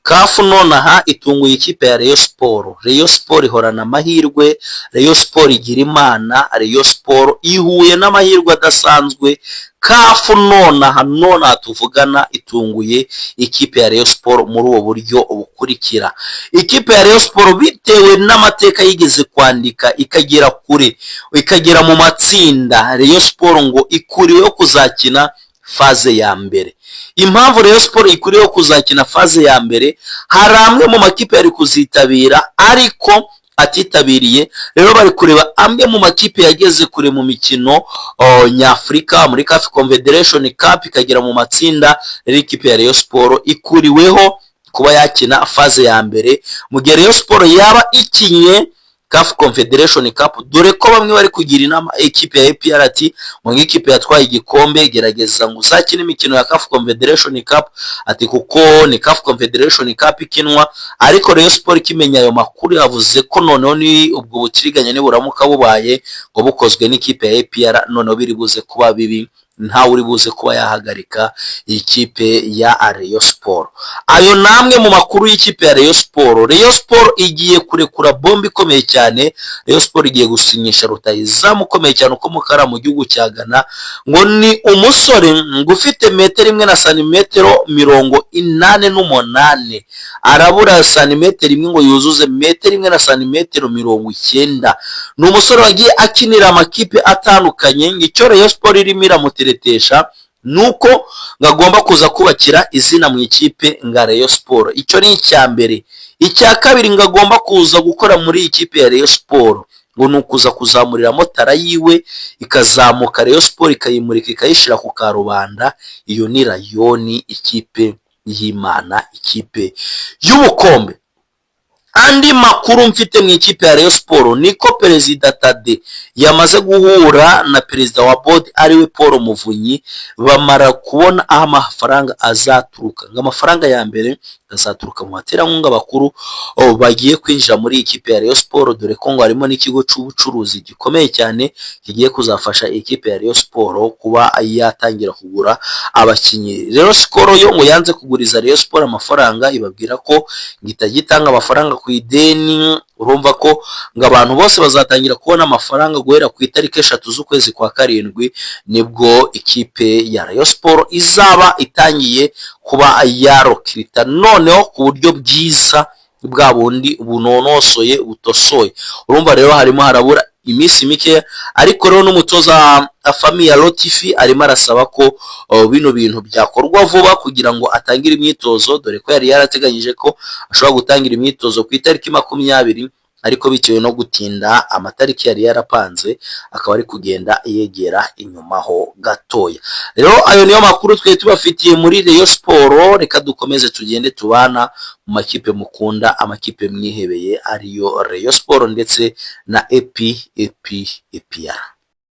CAF nonaha itunguye ikipe ya Rayon Sport. Rayon Sport ihorana amahirwe, Rayon Sport igira Imana, Rayon Sport ihuye n'amahirwe adasanzwe. CAF nonaha tuvugana itunguye ikipe ya Rayon Sport muri ubu buryo bukurikira: ikipe ya Rayon Sport, bitewe n'amateka yigeze kwandika, ikagera kure, ikagera mu matsinda, Rayon Sport ngo ikuriweho kuzakina phase ya mbere. Impamvu Rayon Sport ikuriweho kuzakina phase ya mbere, hari amwe mu makipe yari kuzitabira ariko atitabiriye. Rero bari kureba amwe mu makipe yageze kure mu mikino nyafurika muri CAF Confederation Cup, ikagera mu matsinda. Rero ikipe ya Rayon Sport ikuriweho kuba yakina phase ya mbere, mu gihe Rayon Sport yaba ikinye CAF Confederation Cup, dore ko bamwe bari kugira inama ekipe ya APR ati ngo nk'ikipe yatwaye igikombe, gerageza ngo uzakine imikino ya CAF Confederation Cup, ati kuko ni CAF Confederation Cup ikinwa. Ariko Rayon Sport ikimenya ayo makuru yavuze ko noneho ni ubwo butiriganya niburamuka bubaye ngo bukozwe n'ikipe ya APR, noneho biri buze kuba bibi, ntawe uri buze kuba yahagarika ikipe ya Rayon Sport. Ayo namwe mu makuru y'ikipe ya Rayon Sport. Rayon Sport igiye kurekura bombe ikomeye cyane. Rayon Sport igiye gusinyisha rutahizamu ukomeye cyane ukomoka mu gihugu cya Ghana. Ngo ni umusore ngo ufite 1.88 metero, arabura santimetero imwe ngo yuzuze 1.90 metero. Ni umusore wagiye akinira amakipe atandukanye. Icyo Rayon Sport irimo iramuteretesha nuko ngo agomba kuza kubakira izina mu ikipe nga Rayon Sport. Icyo ni icya mbere. Icya kabiri ngo agomba kuza gukora muri iyi kipe ya Rayon Sport ngo ni ukuza kuzamuriramo talent yiwe, ikazamuka, Rayon Sport ikayimurika, ikayishyira ku karubanda. Iyo ni Rayon, ikipe y'Imana, ikipe y'ubukombe. Andi makuru mfite mu ikipe ya Rayon Sport niko Perezida Tade yamaze guhura na perezida wa board, ariwe Paul Muvunyi, bamara kubona aho amafaranga azaturuka. Ngo amafaranga ya mbere azaturuka mu baterankunga bakuru bagiye kwinjira muri iyi kipe ya Rayon Sport, dore ko ngo harimo n'ikigo cy'ubucuruzi gikomeye cyane kigiye kuzafasha ikipe ya Rayon Sport kuba yatangira kugura abakinnyi. Rero Skol yo ngo yanze kuguriza Rayon Sport amafaranga, ibabwira ko ngo itajya itanga amafaranga ku ideni. Urumva ko ngo abantu bose bazatangira kubona amafaranga guhera ku itariki 3 z'ukwezi kwa karindwi, nibwo ikipe ya Rayon Sport izaba itangiye kuba yarokirita noneho ku buryo bwiza bwa bundi bunonosoye, butosoye. Urumva rero harimo harabura iminsi mikeya, ariko rero n'umutoza Afahmia Lotfi arimo arasaba ko bino bintu byakorwa vuba kugira ngo atangire imyitozo, dore ko yari yarateganyije ko ashobora gutangira imyitozo ku itariki 20, ariko bitewe no gutinda amatariki yari yarapanze akaba ari kugenda yegera inyuma ho gatoya. Rero ayo niyo makuru twari tubafitiye muri Rayon Sport. Reka dukomeze tugende tubana mu makipe mukunda, amakipe mwihebeye, ariyo Rayon Sport ndetse na APR.